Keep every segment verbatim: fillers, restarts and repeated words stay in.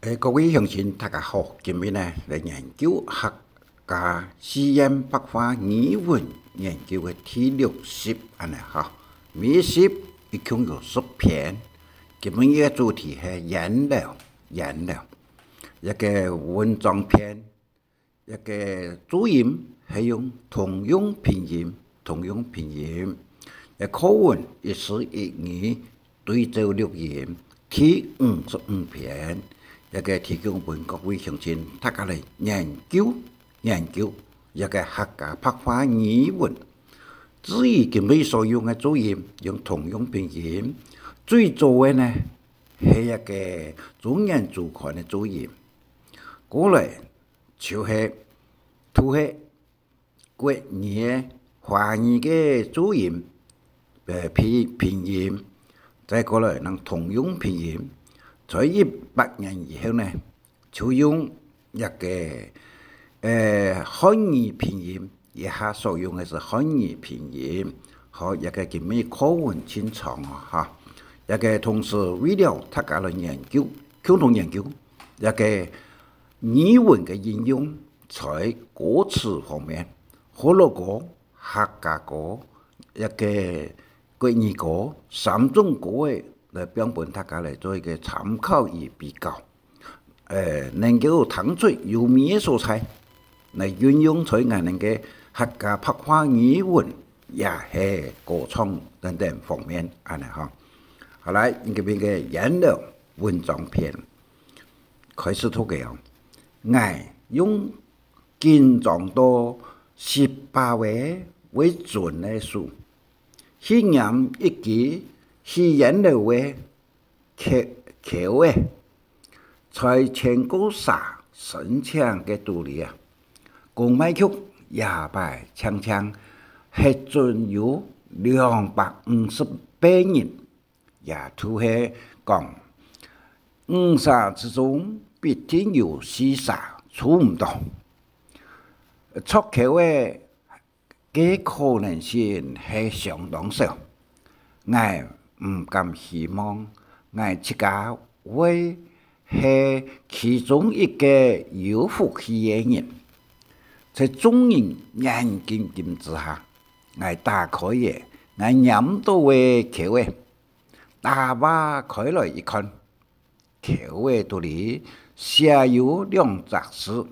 誒，各位鄉親，大家好！今日呢，來研究客家四縣白話語文研究个第六集，恁呢哈。每一集一共有十篇。今日个主題係源流，源流。一个文章篇，一个注音係用通用拼音，通用拼音。一課文一字一語， 對照錄音，第五十五篇，這个提供分各位鄉親大家來研究研究這个客家白話語文。至於今日所用个注音，用通用拼音，最早个呢，係一个中原周刊个注音。過來就係，就係 國語个華語个注音，呃，拼，拼音，再過來能通用拼音。在一百年以後呢，就用這个，呃，漢語拼音，這下所用个係漢語拼音，和這个今日課文盡像啊，哈。這个同時為了大家來研究，共同研究，這个語文个應用， 在歌詞方面，學老歌、客家歌、這个國語歌三種歌仔來放分大家來做一个參考與比較。呃，能夠聽出優美个所在，來運用在𠊎等个客家白話語文，也係歌唱等等方面，恁呢哈。好來，這个源流文章篇，開始讀个哦。𠊎用 緊張到失把仔會顫个手，去拈一枝起源流个楘，楘仔，在千過儕申請个肚裡啊，公賣局這擺淨淨核准有兩百五十八人， 也就係講，五儕之中必定有四儕抽毋到。錯楘仔个可能性係相當小。𠊎毋敢希望𠊎自家會係其中一个有福氣个人。在眾人眼金金之下，𠊎打開了𠊎拈到个楘仔， 打擘開來一看，楘仔肚裡寫有兩隻字，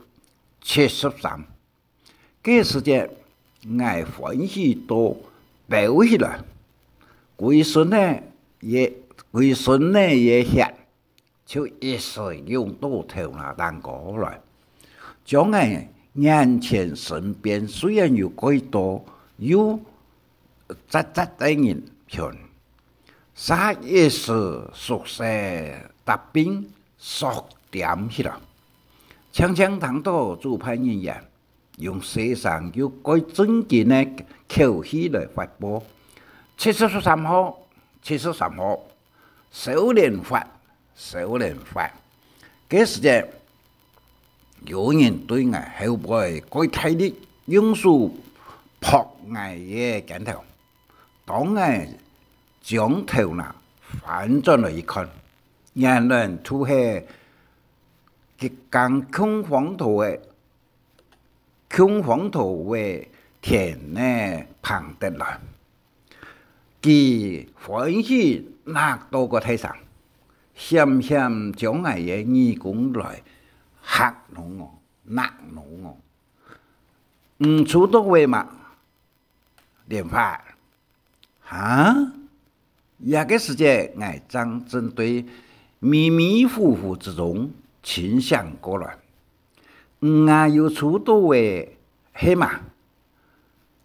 七十三。該時節，𠊎歡喜到飆起來，歸身仔个，歸身仔个血就一時湧到頭那頂高來。將𠊎眼前身邊雖然有蓋多又 扎扎个人群，煞一時熟勢搭並縮恬起來。淨淨聽到主辦人員用細聲又蓋正經个口氣來發布：「七十三號，七十三號，少年發，少年發。」該時節， 有人對𠊎後背蓋大力，用手拍𠊎个肩頭。當𠊎將頭那翻轉來一看，原來就係一耕共荒土个，共荒土个田仔挷得來。 佢歡喜拿到个大聲，險險將𠊎个耳公來嚇聾哦，嚇聾哦。「你抽到仔嗎，蓮花？」「哈？」這个時節，𠊎正正對迷迷糊糊之中清醒過來。「你也有抽到仔，係嗎？」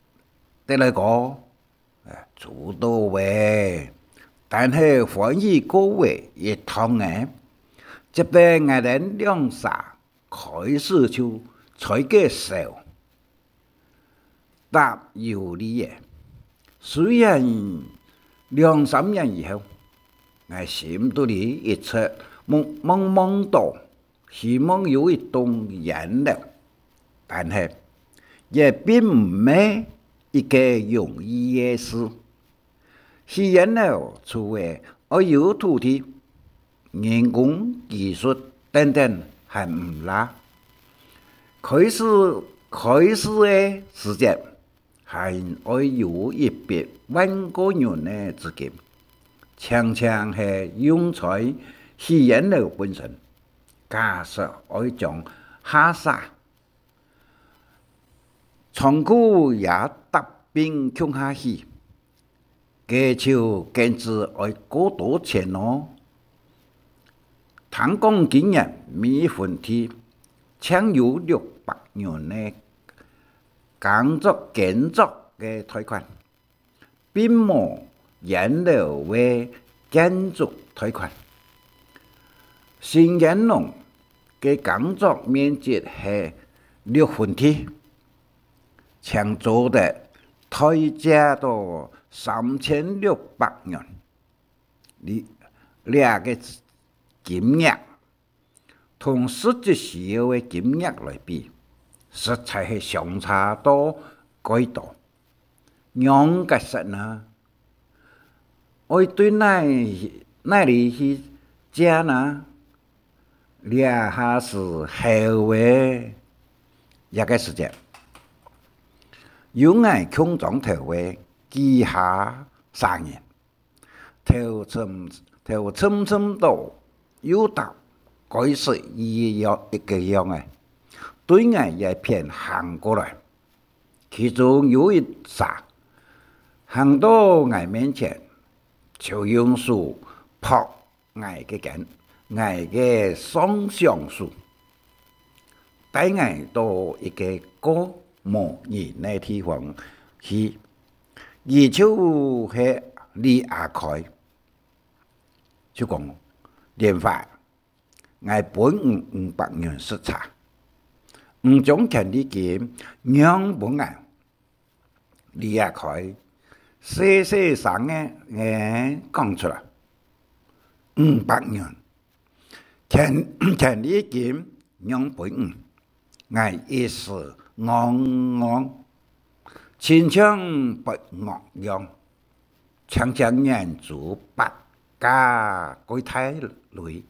「得來哥， 抽到仔，但係歡喜過仔一趟仔。」接等𠊎等兩儕開始就在該笑，答有理仔。雖然兩三年以後，𠊎心肚裡一直夢，夢，夢到 希望有一棟源流。但係，這並毋係一个容易个事。起源流除了愛有土地、人工、技術等等還毋罅。開始，開始个時節，還愛有一筆萬過銀个資金，淨淨係用在起菸樓本身，假使愛將下儕 長久也搭並共下去，該就更加愛過多錢囉。聽講今年每一分地淨有六百銀个耕作，耕作个貸款， 並無菸樓个建築貸款。新菸樓个耕作面積係六分地，淨做得貸借到三千六百元。這，這個金額 同實際需要个金額來比，實在係相差到蓋多。仰結煞呢？愛對哪，哪裡去借呢？這下係後尾，這個時節，有𠊎共莊頭个幾下儕人， 頭沉，頭沉沉到又搭該時一樣，一個樣仔，對𠊎這片行過來。其中有一儕行到𠊎面前，就用手拍𠊎个肩，𠊎个上雙手，帶𠊎到一個較無人个地方去。 佢就係李阿開，就講：「蓮花，𠊎分你五百銀食茶，你將權利金讓分𠊎。」李阿開細細聲仔講出來：「五百銀！ 權，權利金讓分你。」𠊎一時戇戇，親像發惡樣，淨淨眼珠擘甲蓋大蕊，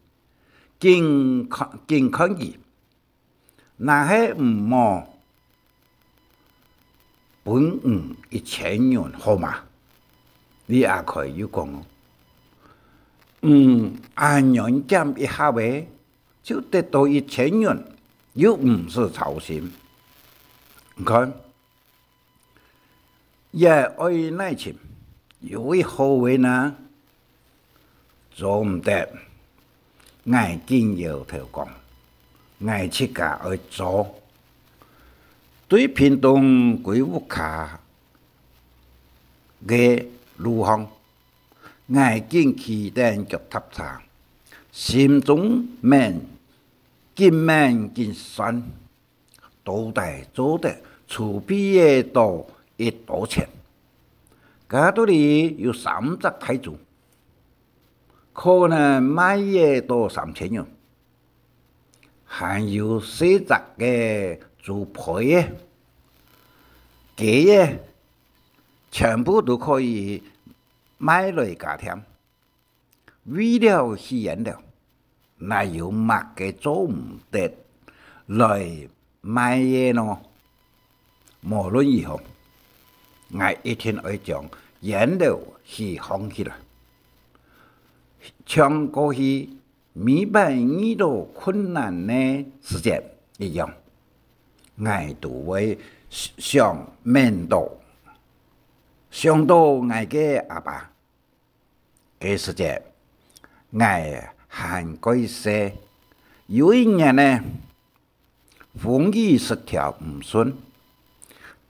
緊看，緊看佢。「若係毋無，分你一千銀好嗎？」李阿開又講：「嗯，恁樣減一下仔，就得到一千銀，又毋使操心。」你看， 也愛耐心，有一好个呢，做毋得。𠊎緊搖頭講：「𠊎自家愛做。」對屏東歸屋下个路項，𠊎緊企等腳踏車，心中愐，緊愐緊算。 到底做得籌備得到幾多錢？該肚裡有三隻大豬，可能賣得到三千銀，還有四隻个豬胚仔、雞仔，全部都可以賣來加添。 為了起菸樓，哪有麼个做毋得來賣个呢？無論如何，𠊎一定愛將菸樓起䟘起來。像過去每擺遇到困難个時節一樣，𠊎都會想愐到，想到𠊎个阿爸。 該時節，𠊎還蓋細。有一年呢，風雨失調毋順，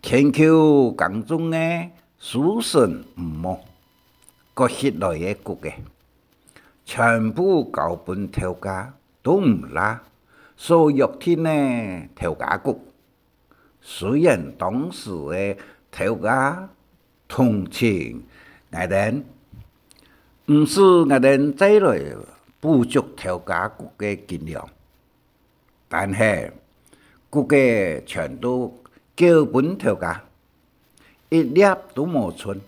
田坵耕種个收成毋好，割起來个穀仔，全部交分頭家都毋罅，所約定个頭家穀。 雖然當時个頭家同情𠊎等，毋使𠊎等再來補足頭家穀个斤兩，但係穀仔全都交分頭家，一粒都無賰。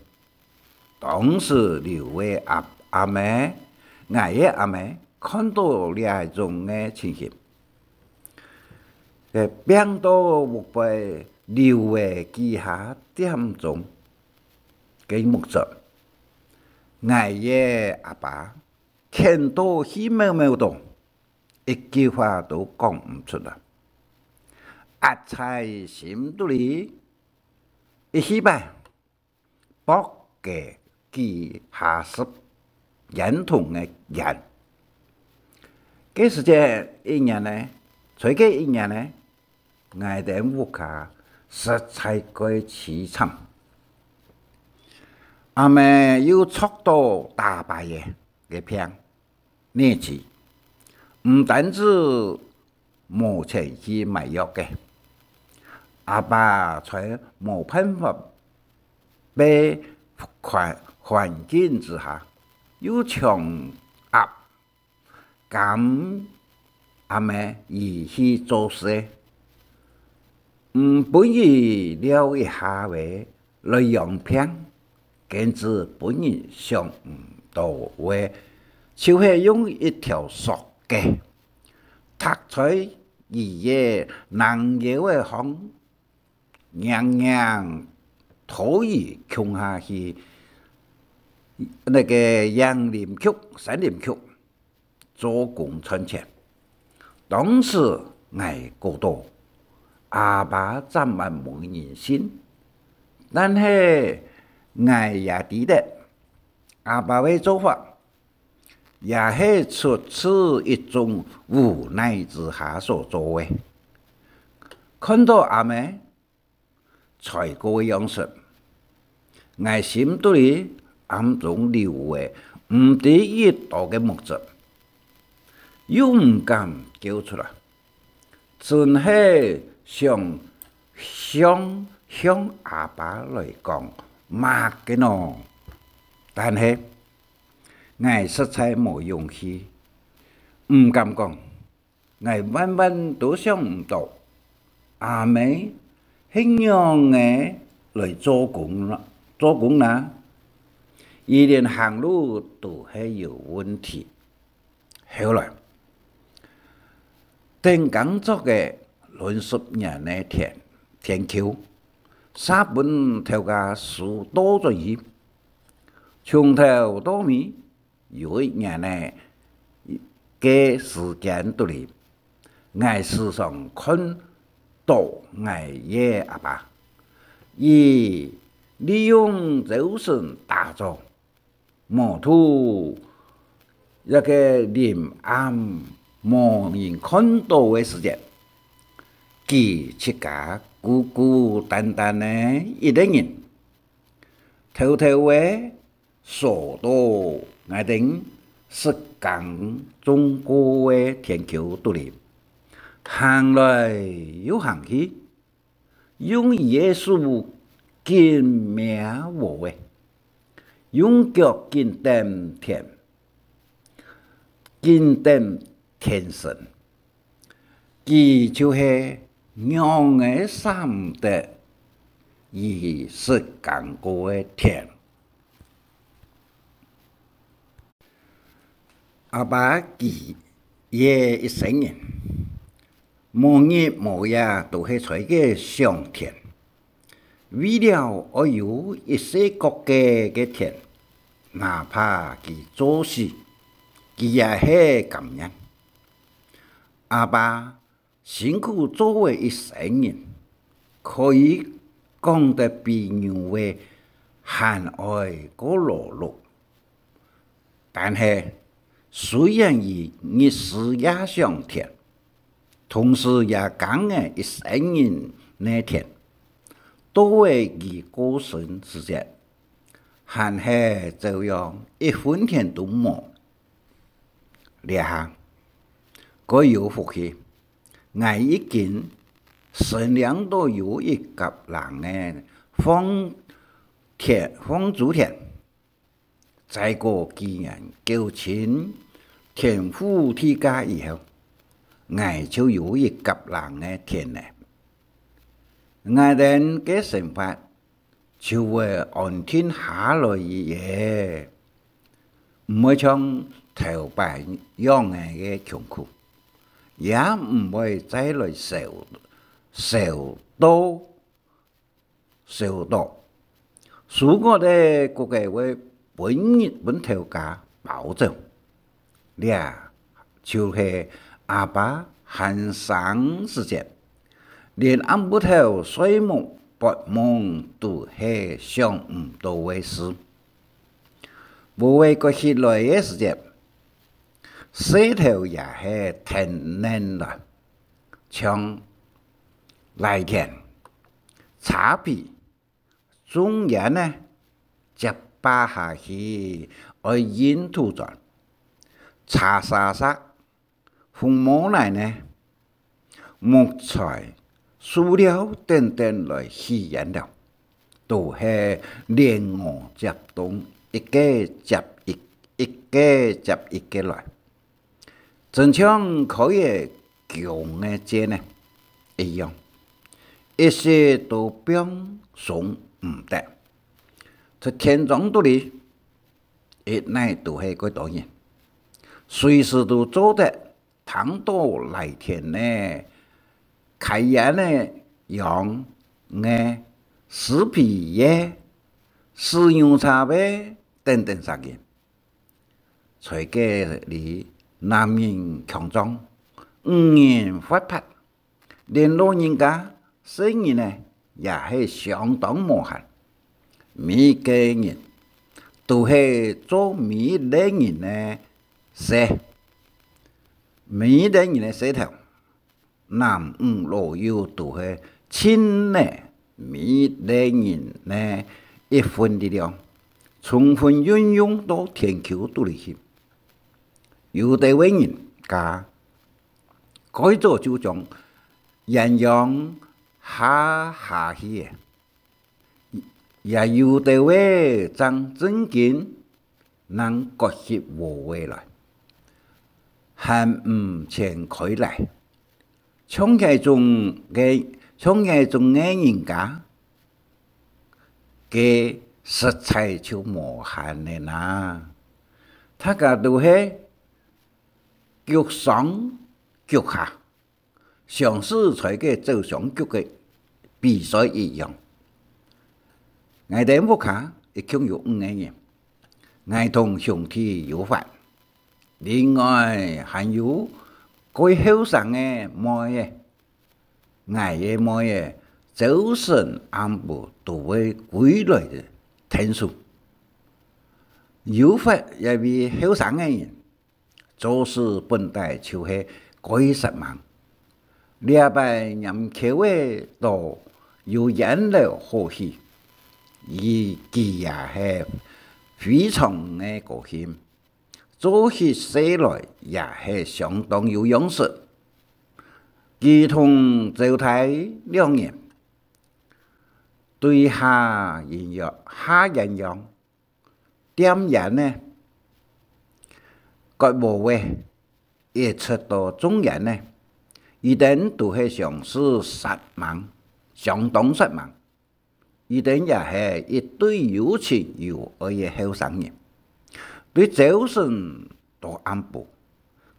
當時劉个阿，阿姆，𠊎个阿姆看到這種个情形，該病到屋背流个幾下點鐘个目汁，𠊎个阿爸譴到氣淰淰到，一句話都講毋出來，壓在心肚裡，一氣擺， 噗个幾下十，煙筒个煙。該時節一年呢，在該一年呢，𠊎兜屋下實在蓋悽慘。阿姆又著到打擺仔个病， 日子，毋單止無錢去買藥个，阿爸在無辦法个環，環境之下，又強壓監阿姆佢去做事，毋分佢尞一下仔， 來養病，簡直分人想毋到个，就係用一條索仔，䌈在佢个零腰仔項，硬硬拖佢共下去該个影林區、山林區 做工賺錢。當時𠊎過到，阿爸暫還無人信，但係𠊎也知得，阿爸个做法，也係出自一種無奈之下所做个。看到阿姆 衰過个樣式，𠊎心肚裡暗中流个毋知幾多个目汁，又毋敢噭出來，真係想向，向阿爸來講麼个呢？但係𠊎實在無勇氣，毋敢講。 𠊎萬萬都想毋到，阿姆係仰仔來做工啦，做工啦，佢連行路都係有問題。後來，等耕作个輪十年个田，田坵，煞分頭家收倒轉去，從頭到尾 有一年仔个時間肚裡，𠊎時常看到𠊎个阿爸，佢利用朝晨打早，無渡該个臨暗無人看到个時節，佢自家孤孤單單个一個人，偷偷仔 踅到𠊎兜實耕種過个田坵肚裡，行來又行去，用佢个手緊摸禾仔，用腳緊蹬田，緊蹬田脣。 佢就係仰仔捨毋得佢實耕過个田。阿爸佢个一生人，無日無夜都係在該想田，為了愛有一息角个个田，哪怕佢做死，佢也係甘願。 阿爸辛苦做个一生人，可以講得比牛仔還愛過勞碌。但係，雖然佢日思夜想田，同時也耕了一生人个田，到了佢過身時節，還係照樣一分田都無。 這下，蓋有福氣，𠊎已經申領到有一甲零个放田，放租田。再過幾年繳清田戶地價以後，𠊎就有一甲零个田了。𠊎兜个生活 就會安定下來咧。毋會像頭擺樣仔个窮苦，也毋會再來愁，愁到，愁到。收割个穀仔會分日，分頭家包走。這就係阿爸還生時節，連暗晡頭睡目發夢都係想毋到个事。禾仔割起來个時節，事頭也係跈等來，像犁田、車皮、 種秧仔，接把下去愛運土磚，車沙石、紅毛泥呢，木材、塑料等等來起秧了，都係連禾接冬，一個接一，一個接一個來。 親像開个弓个箭仔一樣，一息都放鬆毋得。在田莊肚裡，一來都係幾多人，隨時都做得聽到犁田仔、㧡秧仔、秧仔、施肥仔、駛牛車仔等等聲音。 在該裡，男人強壯，女人活潑，連老人家、細人仔也係相當無閒。每個人都係做每一個人个事，每一個人个事頭。 男女老幼都係盡了每一個人个一份力量，充分運用到田坵肚裡去。有兜个人家，蓋早就將秧秧軋下去了，也有兜个正正經 正割起禾仔來，還毋曾開犁。像這種个，像這種个人家，該實在就無閒了哪。大家都係逐上逐下， 像係在該走相逐个比賽一樣。𠊎兜屋下一共有五個人，𠊎同兄弟有法，另外還有蓋後生个妹仔。𠊎个妹仔朝晨暗晡都會歸來𢯭手。有法這位後生个人， 做事本底就係蓋煞猛。這擺拈鬮仔到有秧樓好起，佢，佢也係非常个高興，做起事來也係相當有樣式。佢同周大兩人對下秧秧，下秧秧， 點秧仔，割禾仔，一直到種秧仔，佢兜都係相識煞猛，相當煞猛。佢兜也係一對有情有愛个後生人。對朝晨到暗晡，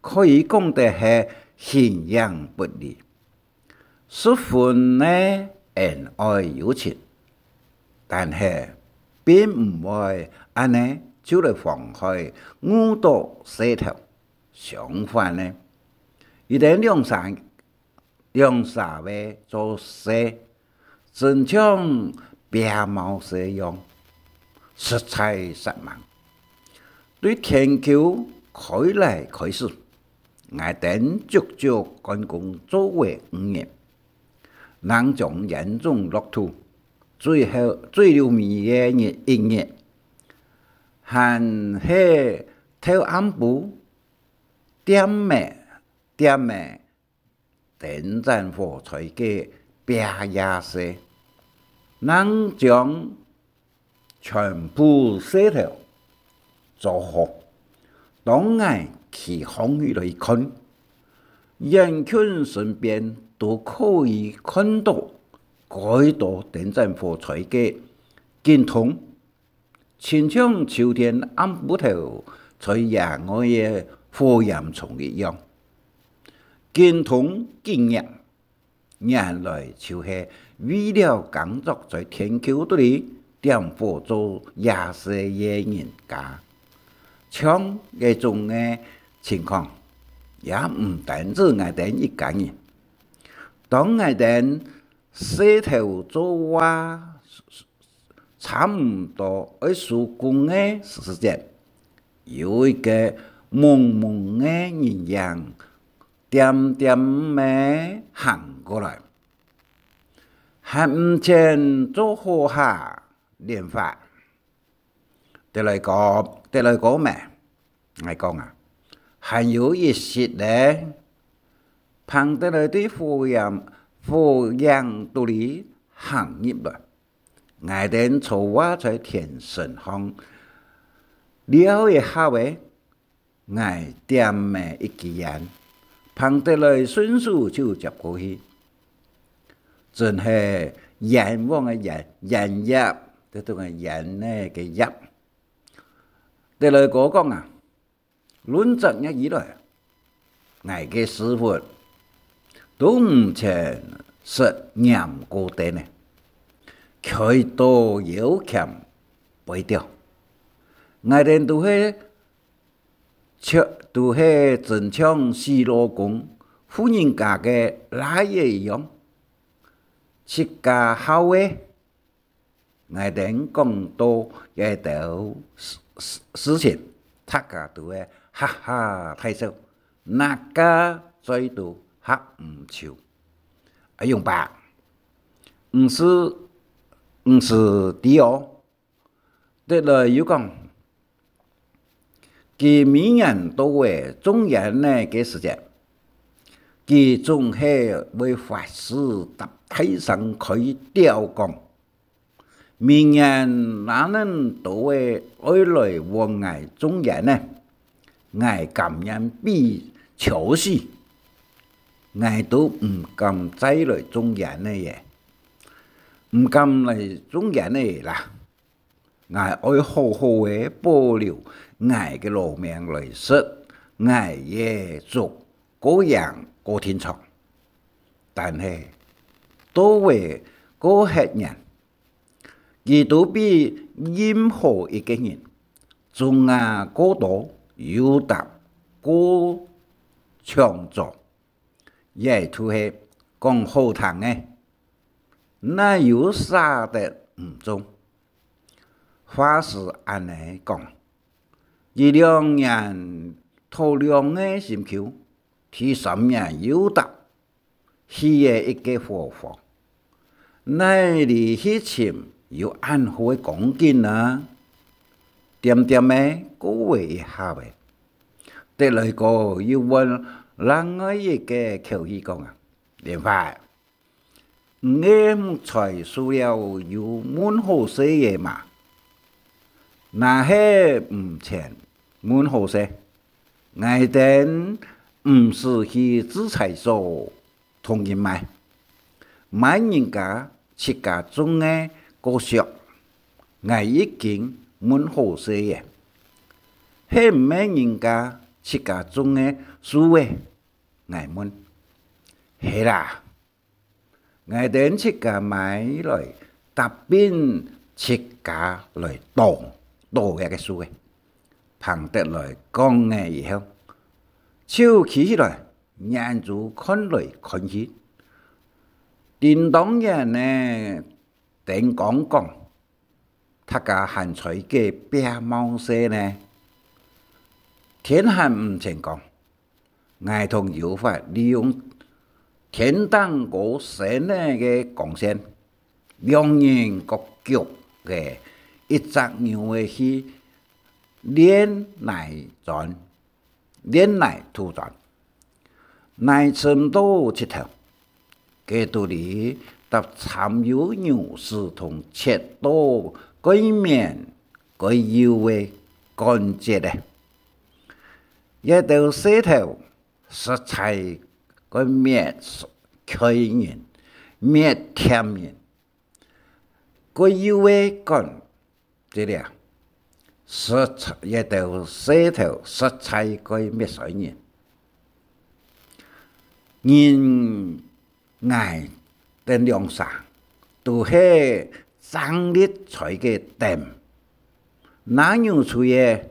可以講得係形影不離。 十分个恩愛有情，但係並毋會恁呢就來妨害誤到事頭。相反呢，佢兜兩儕，兩儕仔做事，親像拚懋事樣，實在煞猛。對田坵開犁開始， 𠊎兜足足趕工做吔五日，正將秧種落土，最後，最留尾个日，一日，還係透暗晡，點仔，點仔，燈盞火在該拚夜事，正將 全部事頭做好。當𠊎企䟘起來看，遠近身邊都可以看到蓋多燈盞火在該緊動，親像秋天暗晡頭在野外个火焰蟲一樣，緊痛緊熱。原來就係為了耕作在田坵肚裡點火做野事个人家。像這種个情況，也毋單止𠊎等一家人。當𠊎等 事頭做啊，差毋多愛收工个時節，有一個濛濛个人影，恬恬仔行過來，還毋曾做好下蓮花。 得來過，得來過咩？𠊎講啊，還有一息咧。彭德來對火影，火影肚裡行入來。𠊎等坐啊在田身項，尞一下仔， 𠊎點仔一支煙，彭德來順手就接過去。真係冤枉个冤，煙葉，這種个煙呢个葉。德來哥講啊，論隻月以來，𠊎个屎朏都毋曾食黏過丁呢，開刀腰鉗背吊。𠊎等都係 就，都係真像死老公、婦人家个倈仔一樣，自家孝仔。𠊎等講到這兜事，事，事情，大家都係哈哈大笑，哪個嘴都合毋住。阿勇伯，毋使，毋使知哦。 德來又講，佢每年到仔種菸仔个時節，佢總係會發誓搭大聲開碉講：「明年哪能到仔愛來搵𠊎種菸仔，𠊎甘願比鳥死，𠊎都毋敢再來種菸仔咧，毋敢來種菸仔啦！」 𠊎愛好好仔保留𠊎个老命來食𠊎个竹，過贏過定長。但係，到仔過歇年，佢都比任何一個人，種啊過多，又搭過搶做。 這就係講好聽个，哪有捨得毋種？話係恁仔講，佢兩年討兩個心臼，第三年又搭起仔一個伙房，哪裡去尋有恁好个光景啊？恬恬仔過仔一下仔，德來哥又換另外一個口氣講啊：「蓮花，你个木材樹了有問好勢仔嗎？」「若係毋曾問好勢，𠊎等毋使去製材所同人買，買人家自家種个較俗。」𠊎已經問好勢仔，係毋係人家自家種个樹仔？𠊎問。係啦， 𠊎等自家買來搭並自家來倒，倒這個樹仔。彭德來講了以後，就企起來，眼珠看來看去。叮噹眼仔，燈光光， 大家還在該別吂事呢。天還毋曾光，𠊎同有法利用天頂高升仔个光線，兩人各舉个一隻牛仔去練泥磚。 練泥土磚，泥深到膝頭，該肚裡搭摻有牛屎同切到該綿該幼个關節仔。這兜事頭實在該搣𤸁人，搣悿人。該幼个關節仔，實在，這兜事頭實在蓋搣衰人。人𠊎等兩儕都係正立在該等，拿牛吹仔，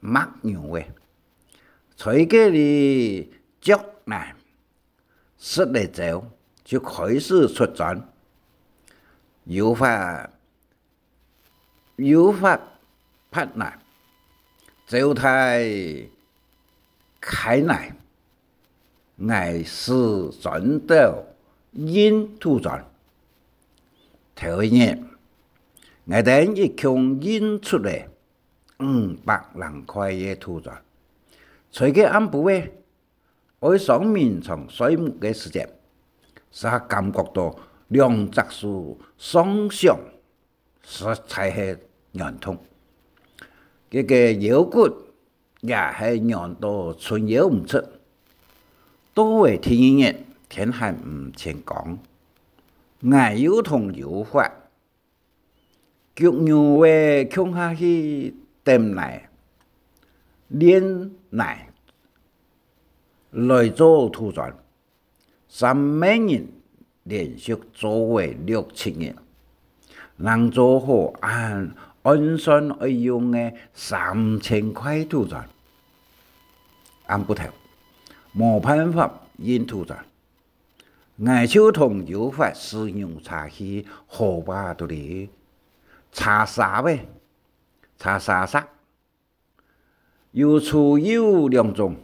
牧牛仔，在該裡著泥，食了朝就開始出轉，有法，有法拍泥，朝大㧡泥，𠊎斯轉到運土轉。頭一日，𠊎等一共運出了 五百零塊个土磚。在該暗晡仔，哀傷眠床睡目个時節，嗄感覺到兩隻手上上，實在係癢痛。該个腰骨也係癢到伸腰毋直。到了第二日，天還毋曾光，𠊎又同有法 逐牛仔共下去㧡泥、練泥來做土磚。三個人連續做了六七日，正做好恁按算愛用个三千塊土磚。暗晡頭，無辦法運土磚， 𠊎就同有法駛牛車去河壩肚裡查沙仔、查沙石。有粗幼兩種，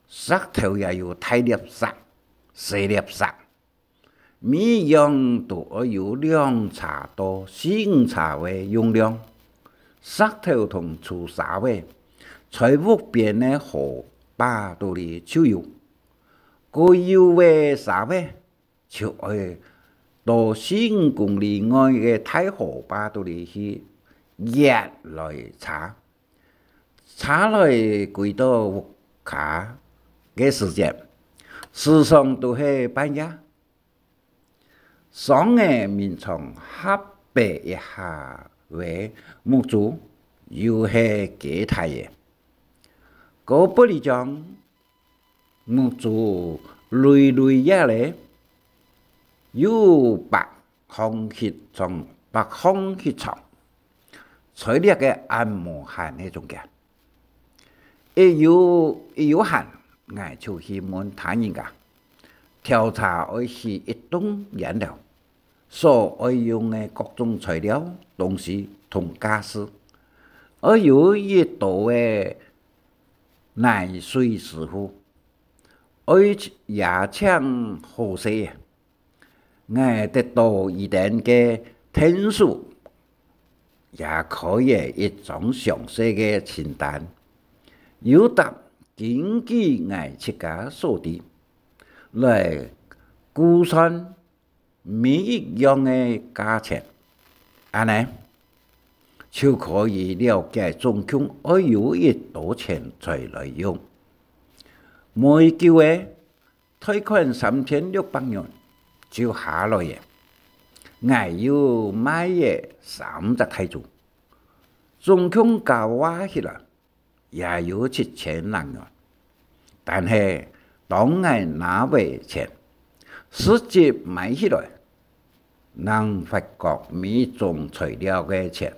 石頭也有大粒石、細粒石。每樣都愛有兩車到四五車个用量。石頭同粗沙仔，在屋邊个河壩肚裡就有。 過幼个沙仔，就愛到四五公里外个大河壩肚裡去挖來查。查來歸到屋下个時節，時常都係半夜。 上个眠床合白一下个目珠，又係幾大个。過不離張，目珠累累夜咧，又百項起床，百項起床，在這个恁無閒个中間， 一有，一有閒，𠊎就去問他人家，調查愛起一棟菸樓，所愛用个各種材料、東西同架勢，愛有一多个泥水師傅，愛也請好勢个。 𠊎得到佢等个𢯭手，也開了一張詳細个清單，有搭根據𠊎自家所知來估算每一樣个價錢。恁呢，就可以了解總共愛有幾多錢才來用。無幾久仔， 貸款三千六百銀就下來了。𠊎又賣了三隻大豬，總共加劃起來也有七千零銀。但係當𠊎拿忒錢，實際買起來， 正發覺每一種材料个錢，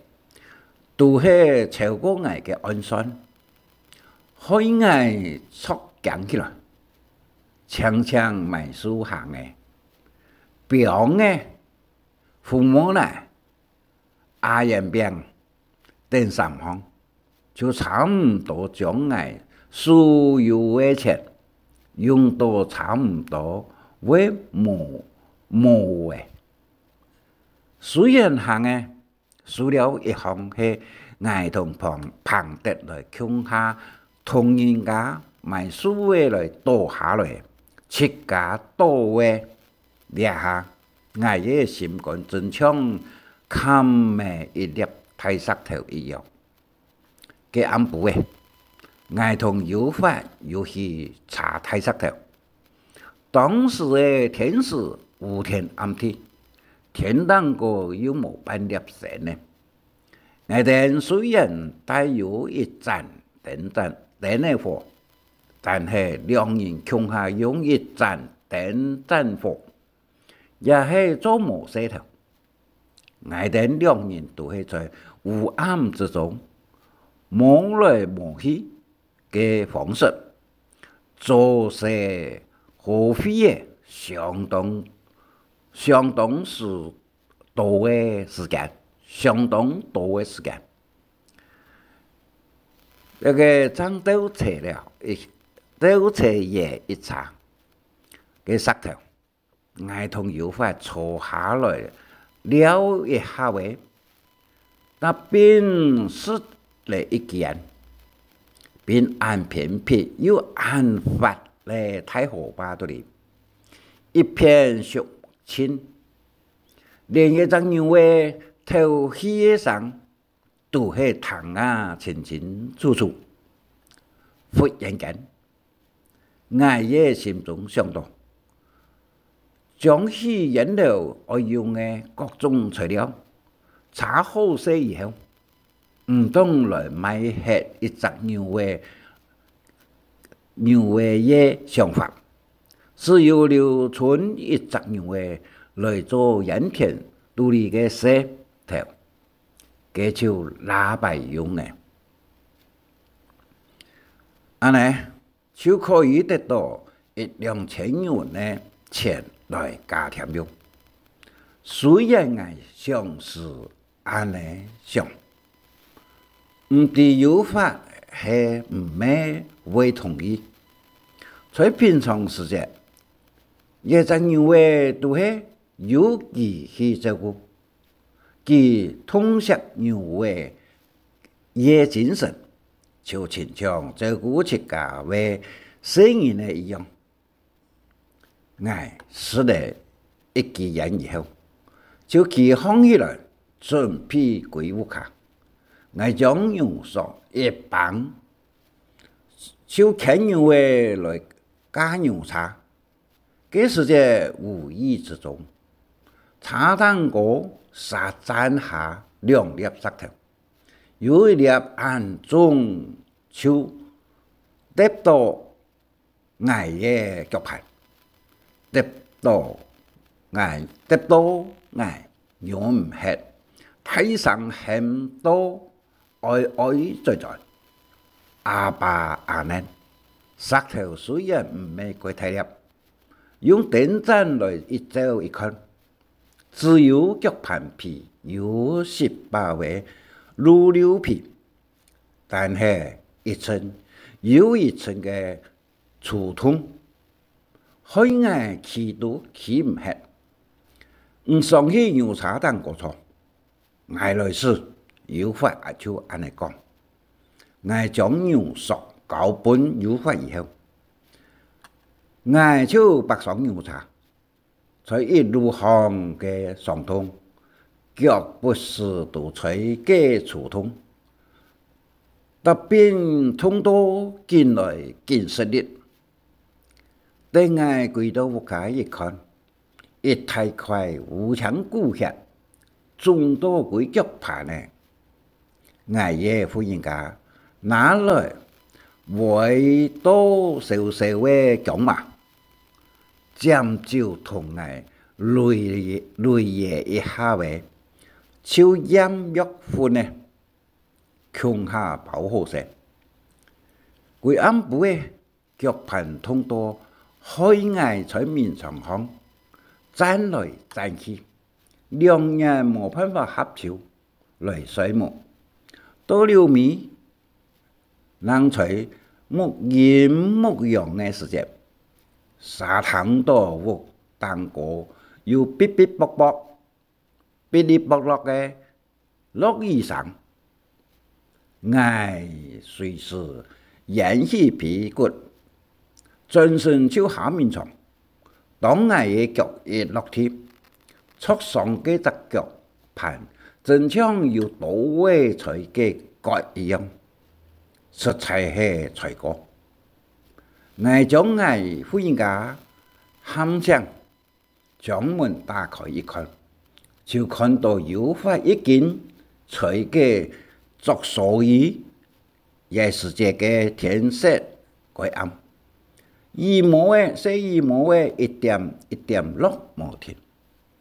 都係超過𠊎个按算，害𠊎著驚起來。淨淨買樹行仔、枋仔、紅毛泥、阿圓餅 等三項，就差毋多將𠊎所有个錢用到差毋多會無，無了。雖然行仔，樹料一項係𠊎同朋，朋得來共下，同人家買樹仔來倒下來，自家倒仔，這下𠊎个心肝真像崁了一粒大石頭一樣。 該暗晡仔，𠊎同有法又去查大石頭。當時个天時烏天暗地，天頂高又無半粒星呢。𠊎兜雖然帶有一盞燈盞，燈个火，但係兩人共下用一盞燈盞火，也係做無事頭。𠊎兜兩人都係在烏暗之中，摸來摸去个方式，做事花費个相當，相當時多个時間，相當多个時間。該个正鬥車了，一，鬥車也一車个石頭。 𠊎同有法坐下來尞一下仔，那便食了一間，便恁偏僻又恁闊个大河壩肚裡，一片熟盡，連一隻牛仔敨氣个聲 都係聽啊清清楚楚。忽然間，𠊎个心中想到，將起菸樓愛用个各種材料，查好勢以後，毋當來賣忒一隻牛仔，牛仔个想法，只有留存一隻牛仔來做菸田肚裡个事頭。 該就拉擺用呢。恁呢，就可以得到一兩千銀个錢來加添用。雖然𠊎想係恁呢想，毋知有法係毋係會同意。在平常時節，這隻牛仔都係由佢去照顧。 佢痛惜牛仔个精神，就親像照顧自家个細人仔一樣。𠊎食了一支菸以後，就企䟘起來，準備歸屋下。𠊎將牛索一挷，就牽牛仔來駕牛車。 該時節無意之中，車頂高嗄砧下兩粒石頭，有一粒恁重就跌到𠊎个腳盤，跌到𠊎，跌到𠊎忍毋核，大聲喊到 哀哀哉哉。阿爸阿娘，石頭雖然毋係幾大粒，用燈盞來一照一看，只有腳盤皮有十把个溜溜皮，但係一層又一層个 粗痛，害𠊎企都企毋核，毋想去牛車頂高坐。𠊎來時，有法就恁呢講。𠊎將牛索交分有法以後，𠊎就爬上牛車， 在一路項个傷痛，腳不時都在該抽痛，逐遍痛到緊來緊食力。等𠊎歸到屋下一看，一大塊烏青古血，腫到歸腳盤仔。 𠊎个婦人家拿來煨到燒燒个薑嫲，尖酒同𠊎擂，擂了一下仔，就驗藥粉仔，共下包好勢。歸暗晡仔， 腳盤痛到害𠊎在眠床項顫來顫去，兩眼無辦法合手來睡目。到了尾，正在目陰目陽个時節，嗄聽到屋頂高有嗶嗶啵啵、嗶哩啵落个 落雨聲。𠊎隨時掀起被骨，轉身就下眠床。當𠊎个腳一落地，著傷該隻腳盤真像有刀仔在該割一樣，實在係衰過。𠊎將𠊎婦人家喊醒， 將門打開一看，就看到有法已經吹个竹蓑雨，這時節个天色蓋暗，雨毛仔，細雨毛仔，一點一點落無停。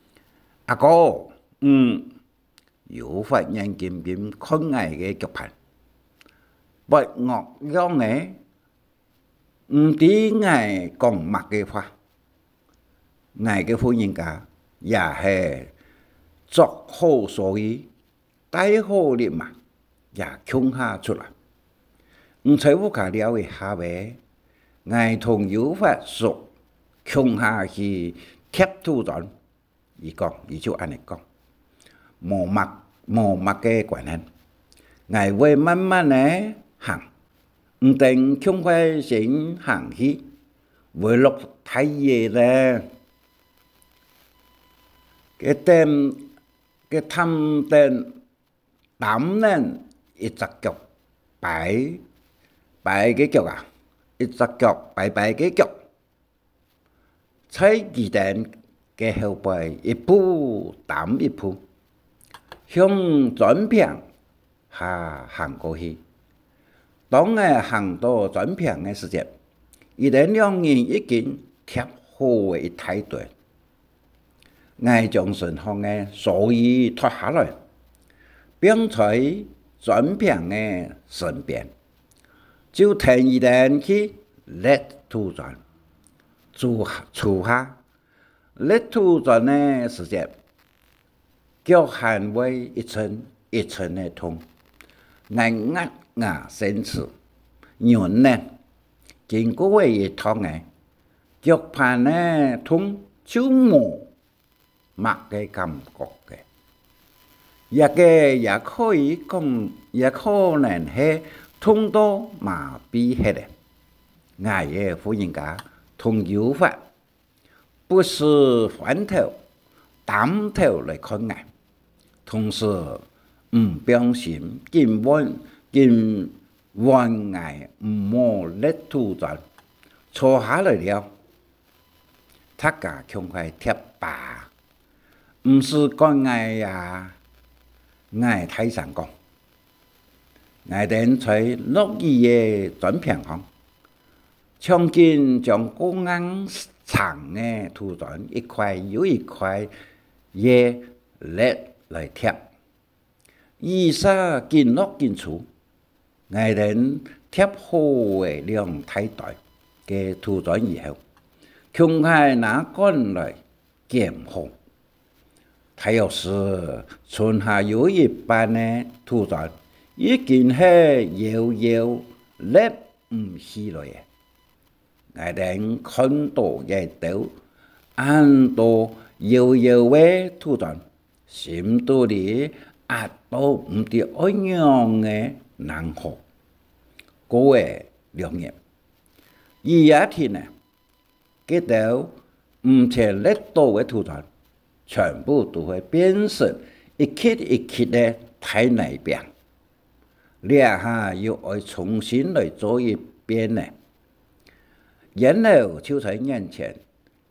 「阿哥，嗯。」有法眼金金看𠊎个腳盤，發惡樣仔，毋知𠊎講麼个話。𠊎个婦人家也係著好蓑衣，戴好笠嫲，也共下出來。「你在屋下尞一下仔，𠊎同有法叔共下去疊土磚。」佢講，佢就恁呢講。「無麼，無麼个關係，𠊎會慢慢仔行，你等共下先行去，會落大雨咧。」該等，該擔等，擔等一隻腳擺，擺个腳啊，一隻腳擺擺个腳， 在佢等个後背一步擔一步，向磚坪下行過去。當𠊎行到磚坪个時節，佢等兩人已經疊好一大堆。𠊎將身項个蓑衣脫下來，放在磚坪个身邊，就跈佢等去列土磚。 初，初下，列土磚个時節，腳還會一陣一陣个痛，𠊎牙牙伸齒，忍呢。經過一趟仔，腳盤个痛就無 麼个感覺个。這个也可以講，也可能係痛到麻痺忒咧。𠊎个婦人家同有法不時翻頭、擔頭來看𠊎，同時毋放心，緊換，緊換𠊎毋好列土磚，坐下來尞。 大家共下疊吧，毋使管𠊎啊！𠊎大聲講。𠊎等在落雨个磚坪項，搶緊將過硬層个土磚一塊又一塊仔列來疊。 雨儕緊落緊粗，𠊎等疊好仔兩大袋个土磚以後，共下拿捾來撿好。大約時，剩下有一半个土磚已經係搖搖列毋起來咧。 𠊎等看到這兜恁多搖搖个土磚，心肚裡閼到毋知愛仰仔能好。過了兩日，雨也停咧，該兜毋曾列到个土磚， 全部都會變成一級一級个大泥餅。這下又愛重新來做一遍咧。菸樓就在眼前，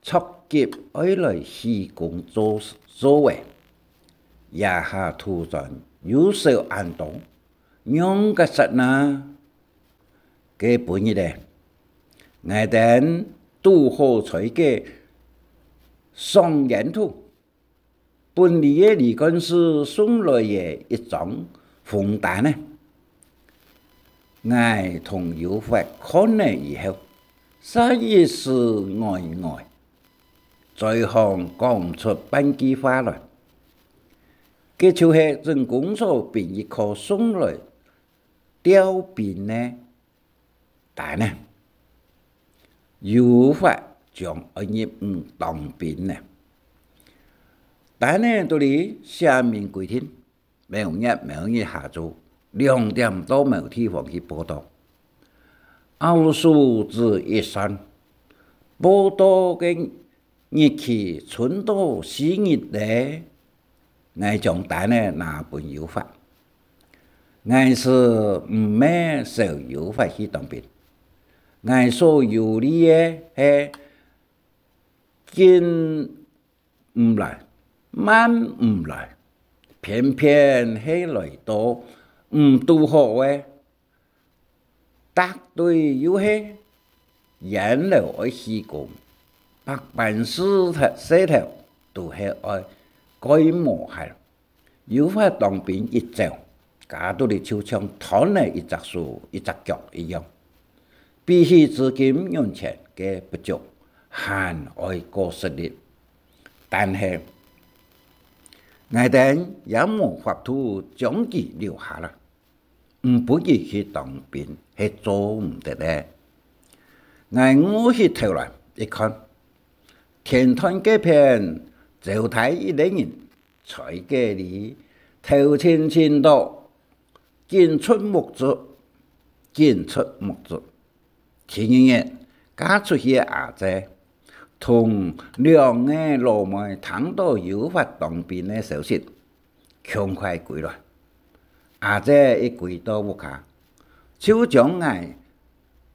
著急愛來起工做，做咧。這下土磚又少恁多，仰結煞呢？ 該晡日咧，𠊎等堵好在該賞菸途，分里个旅館使送來个一張紅單仔。𠊎同有法看了以後，煞一時呆呆，嘴項講毋出半句話來。該就係鎮公所殯儀科送來 調兵个單仔，有法將愛入伍當兵咧。單仔肚裡寫明規定，某月某日下晝兩點到某地方去報到。拗手指一算，報到个 日期伸到四日咧。𠊎將單仔拿分有法。𠊎係毋係愁有法去當兵，𠊎所憂慮个係緊毋來，慢毋來，偏偏係來到毋堵好个，搭隊又係，菸樓愛起工，百般事頭事頭都係愛蓋無閒。有法當兵一走，家肚裡就像斷了一隻手一隻腳一樣。 比起資金銀錢个不足，還愛過食力。但係，𠊎等也無法度將佢留下來，毋分佢去當兵係做毋得个。𠊎臥起頭來一看，田坵該片招待一個人，在該裡頭前前到， 緊出目珠，緊出目珠。第二日，嫁出去个阿姊，同兩個老妹聽到有法當兵个消息，共快歸來。阿姊一歸到屋下，就將𠊎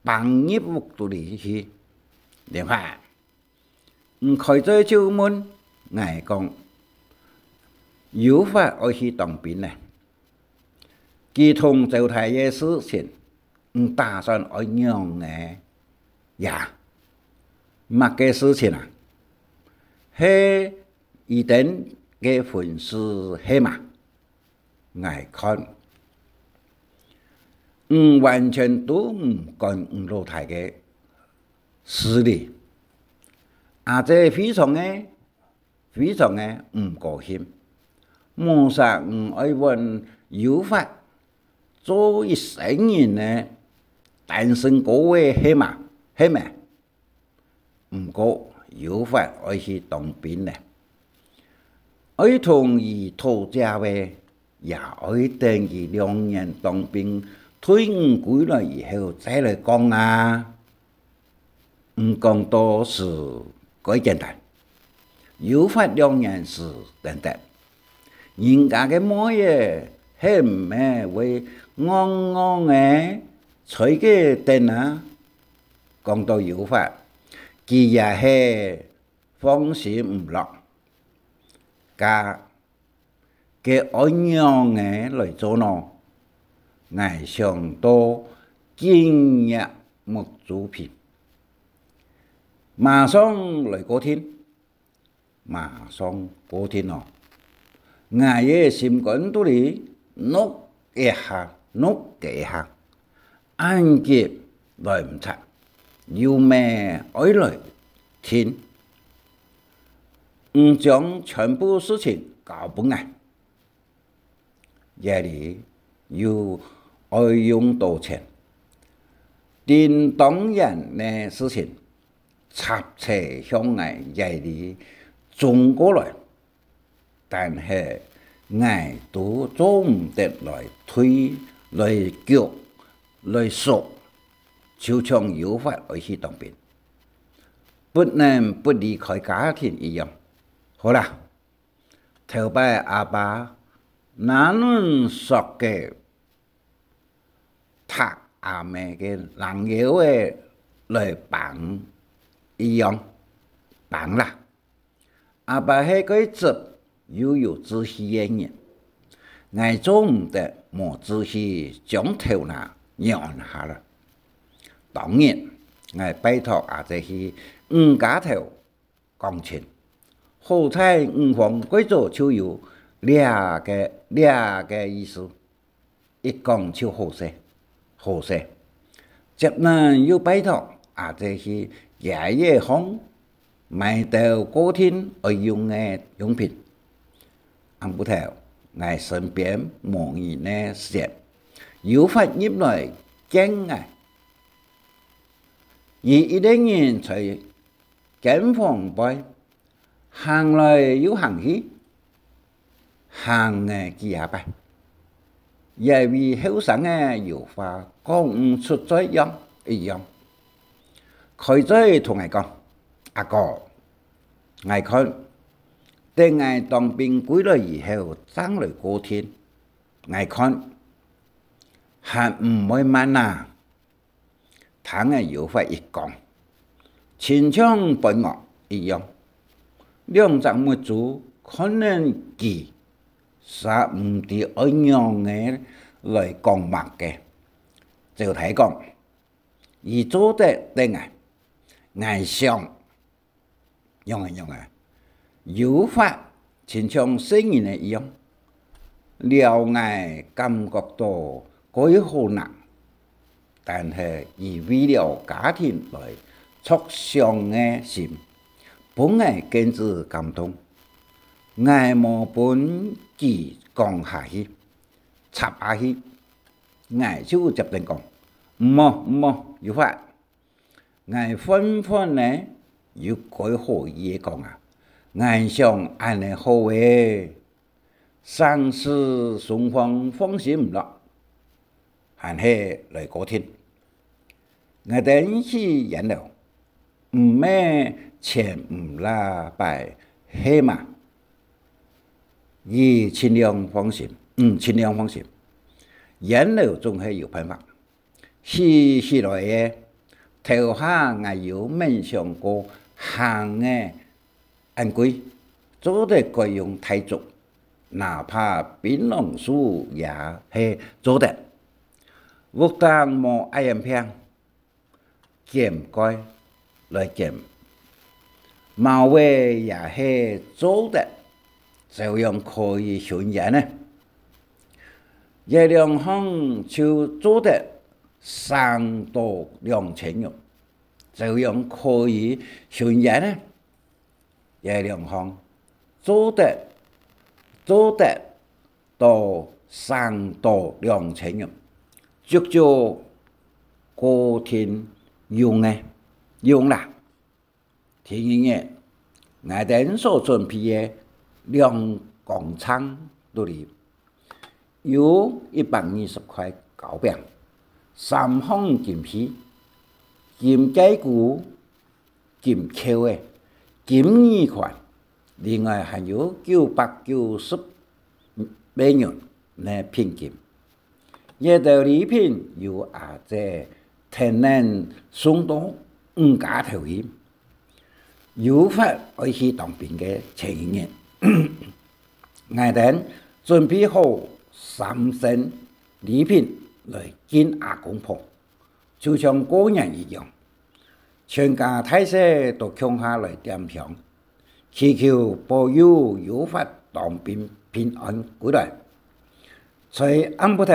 挷入屋肚裡去。「蓮花，你開嘴就問。」𠊎講：「有法愛去當兵呢。」 佢同招待个事情，你打算愛仰仔呀？麼个事情啊？係佢等个婚事係嘛？𠊎看，你完全都毋管你老弟个事哩。阿姊非常个 非常个毋高興。無煞你愛換有法做一生人个單身哥仔係嘛？係咩？毋過有法愛去當兵呢，愛同佢討姐仔，也愛等佢兩年當兵退伍歸來以後再來講啊。 你講到係蓋簡單，有法兩年時等等。人家个妹仔係毋係會戇戇仔在該等啊？講到有法，佢也係放心毋落。該 該愛仰仔來做呢？𠊎想到緊捏目珠皮，馬上來過定，馬上過定哦！𠊎个心肝肚裡，搦一下，搦該下， 恁急來毋掣，有麼愛來定。你將全部事情交分𠊎，這裡又愛用到錢。定當然个事情，插隊向𠊎這裡衝過來。 但係𠊎都做毋得來推、來逐、來縮，就像有法愛去當兵，不能不離開家庭一樣。好啦，頭擺阿爸拿等索个 䌈阿姆个零腰仔來挷一樣，挷啦。阿爸係蓋直又有志氣个人，𠊎做毋得無志氣將頭那軟下來。當日，𠊎拜託阿姊去你家頭 講親。好在你方蓋早就有這個、這個意思，一講就好勢，好勢。接等又拜託阿姊去街仔項買兜過定愛用个用品。暗晡頭，𠊎身邊無人个時節，有法入來見𠊎。佢一個人在間房背， 行來又行去，行了幾下擺，也為後生个有話講毋出嘴樣一樣。開嘴同𠊎講：「阿哥，𠊎看，等𠊎當兵歸來以後正來過定，𠊎看，還毋會慢啊！」 聽了有法一講，親像發惡一樣，兩隻目珠看等佢，煞毋知愛仰仔來講麼个。照大講，佢做得得𠊎，𠊎想，仰仔仰仔，有法親像細人仔一樣，了𠊎感覺到蓋好拿。 但係佢為了家庭來著想个心，分𠊎更加感動。𠊎無分佢講下去，插下去，𠊎就接等講：「毋好，毋好，有法！」𠊎歡歡呢，又蓋好意个講啊：「𠊎想恁仔好欸！」 成時雙方放心毋落，還係來過定。𠊎等去菸樓，毋係前毋罅擺係嘛？佢盡量放心，嗯，盡量放心。菸樓總係有辦法。 起起來欸，頭下𠊎有愐想過行个恁貴，做得改用大竹，哪怕檳榔樹也係做得。屋頂無恁樣平，掀蓋來掀，茅仔也係做得，照樣可以燻菸呢。 這兩項就做得省到兩千銀，照樣可以燻菸呢。這兩項做得，做得到省到兩千銀，足足過定用欸，用啦。 第二日，𠊎等所準備个兩公秤肚裡，有一百二十塊糕餅，三項金幣、金雞胥、金釦仔、金耳環，另外還有九百九十 美元个聘金。這兜禮品由阿姊跈等送到女家頭去。有法愛去當兵个前一日，𠊎等準備好三牲禮品來敬阿公婆。 就像過年一樣，全家大細都共下來點香，祈求保佑有法當兵平安歸來。在暗晡頭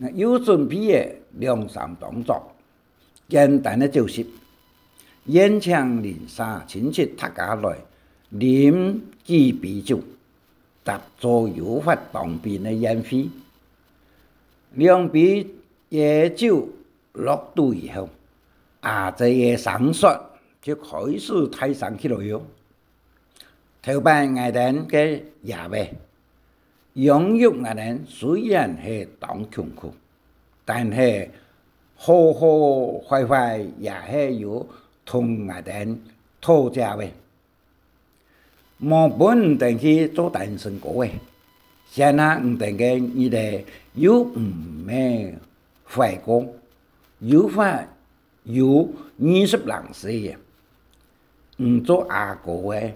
，𠊎又準備了兩三張桌，簡單个酒席，宴請鄰舍親戚大家來啉幾杯酒，搭做有法當兵个宴會。兩杯个酒 落肚以後，阿姊个聲說就開始大聲起來喲。頭擺𠊎兜个爺仔養育𠊎兜雖然係當窮苦，但係好好壞壞也係有同𠊎兜討食个。 無分你兜去做單身哥仔，現下你兜个日仔又毋係壞過，有法有二十零歲了，你做阿哥个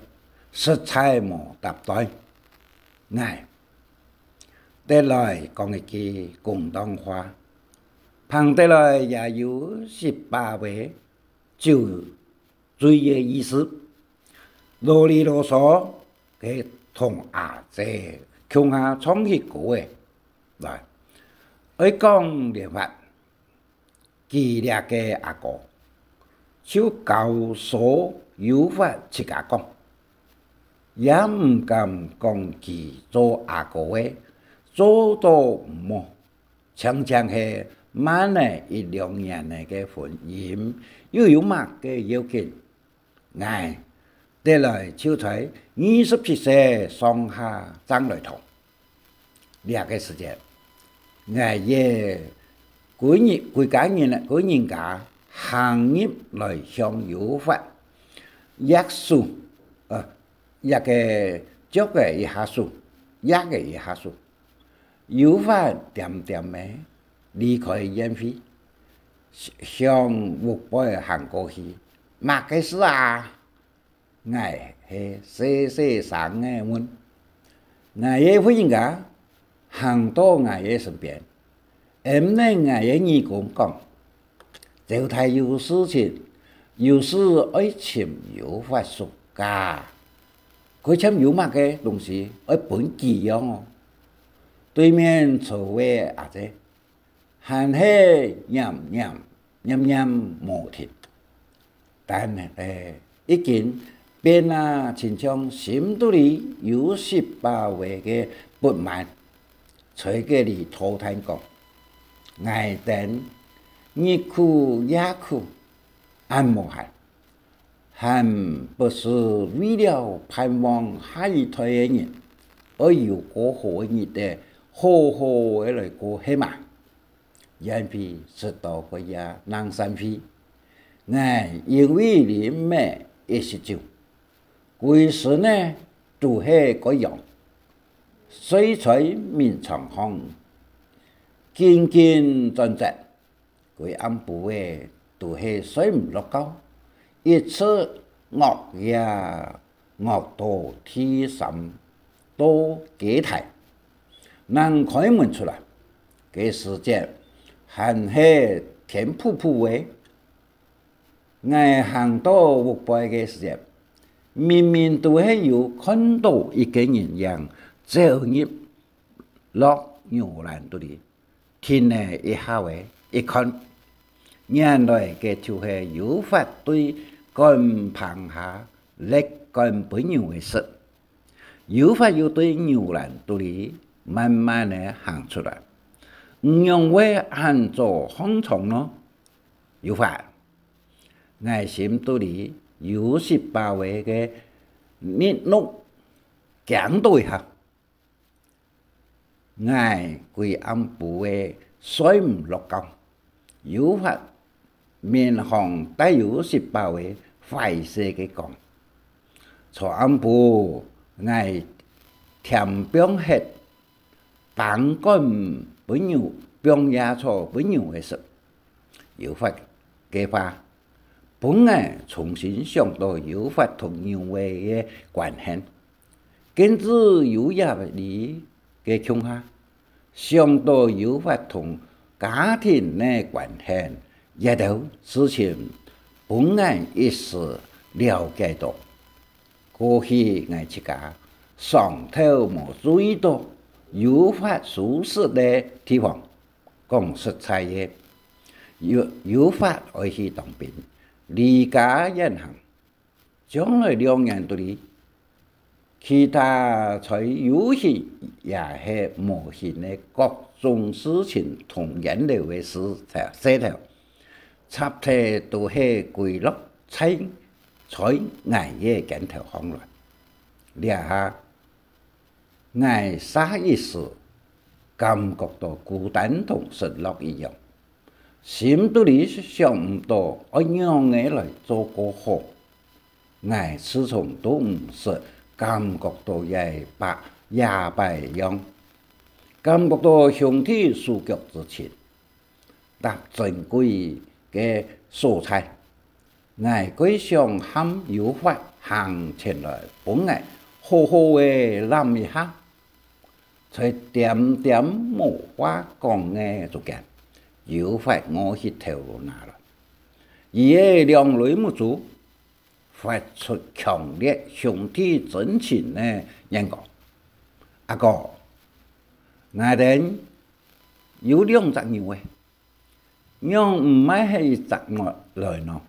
實在無搭對。𠊎，得來講一句公道話，捧得來也有十八杯酒 醉个意思。囉哩囉嗦个同阿姊共下唱起歌仔來。愛講連發，佢這个阿哥就教唆有法自家講，也毋敢講佢做阿哥个做到毋好。 常常係慢了一兩年仔个婚姻，又有麼个要緊？𠊎得來就在二十七歲上下正來討。這个時節，𠊎也歸日歸家人歸人家行入來向有法，擛手，呃，這个擛个一下手，擛个一下手。 有法恬恬仔離開宴會，向屋背行過去。「麼个事啊？」𠊎係細細聲仔問。𠊎个婦人家行到𠊎个身邊，揞等𠊎个耳公講：「周太有事情，有事愛尋有法叔家。該尋有麼个東西愛分佢樣哦？」對面坐位阿姊， 還係念念念念無停。但係已經變啊，親像心肚裡有十八位个不滿，在該裡討嘆講：「𠊎等日苦夜苦，恁無閒， 還不是為了盼望下一代个人，愛有過好个日仔，好好个來過，係嘛？」宴會食到該夜正散會，𠊎因為啉吂一息酒，歸身仔都係該樣，睡在眠床項，緊緊轉折。 歸暗晡仔都係睡毋落覺，一直惡夜惡到第三到該大，正開門出來。該時節還係天殕殕仔。𠊎行到屋背个時節，明明都係有看到一個人影走入落牛欄肚裡， 停了一下仔，一看，原來該就係有法對稈棚下掠稈分牛仔食。有法又對牛欄肚裡慢慢仔行出來：「你仰會恁早䟘床呢？」「有法，」𠊎心肚裡有十八位个日怒驚到一下。 𠊎歸暗晡仔睡毋落覺，有法面項帶有十八位壞勢个光。昨暗晡，𠊎添放忒粄乾分牛，放夜草分牛仔食。有法个話，分𠊎重新想到有法同牛仔个關係。 見之有也理个共下，想到有法同家庭个關係，這兜事情分𠊎一時了解到，過去𠊎自家常透無注意到有法疏失个地方。講實在个，有，有法愛去當兵，離家遠行， 將來兩年肚裡，其他在有形也係無形个各種事情同源流个事，事頭，差不多都係歸落在，在𠊎个肩頭項來。這下，𠊎煞一時感覺到孤單同失落一樣。 心肚裡想毋到愛仰仔來做較好。𠊎自從都毋識感覺到這擺，這擺樣，感覺到兄弟手腳之情，搭珍貴个所在。 𠊎蓋想喊有法行前來分𠊎好好仔攬一下。在恬恬無話講个中間，有法臥起頭那來，佢个兩蕊目珠發出強烈兄弟真情个眼光。「阿哥，𠊎等有兩隻牛仔， 仰毋賣忒一隻來呢？」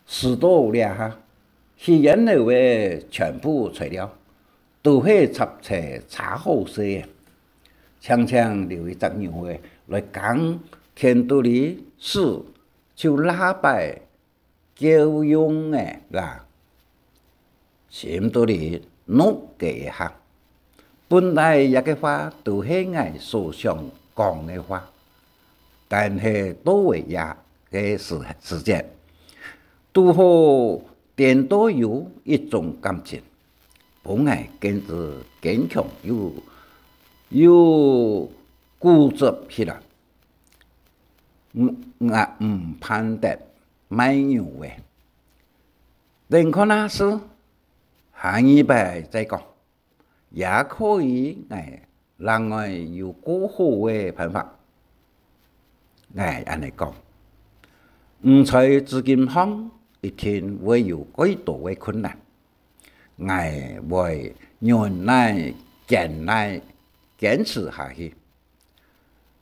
事到這下，去源流个全部材料都係插在車好勢个，淨淨留一隻牛仔來耕田肚裡使，就這擺 夠用个啦。心肚裡怒个一下，本來這个話都係𠊎所想講个話，但係到位這个時，時節，堵好顛倒有一種感情，分𠊎更加堅強又，又固執起來。𠊎，𠊎毋盼得 賣牛仔。等看下事，下二擺再講。也可以𠊎另外有較好个辦法。𠊎恁呢講：「你在資金上一定會有較多个困難，𠊎會忍耐、堅耐、堅持下去。」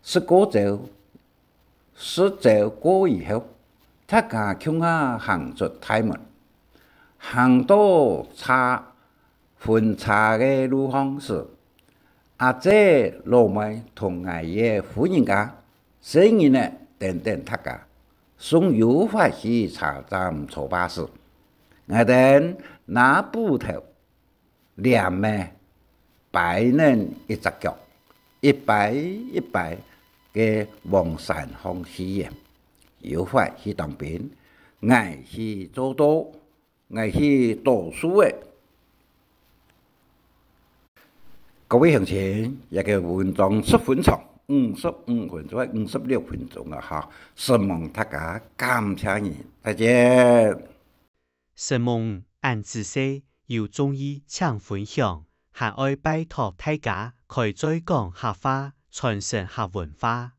食過朝，食朝過以後，大家共下行出大門，行到車 分車个路項時，阿姊、老妹同𠊎个婦人家、細人仔等等大家，送有法去車站坐巴士。𠊎等拿布頭、簾仔，擺等一隻腳，一擺一擺个往山項去个。有法去當兵，𠊎去做到 𠊎去倒數仔。各位鄉親，這個文章十分長，五十五分鐘，五十六分鐘啊哈，承蒙大家，感謝你，再見。承蒙恁仔細，有中意請分享，還愛拜託大家開嘴講客話，傳承客文化。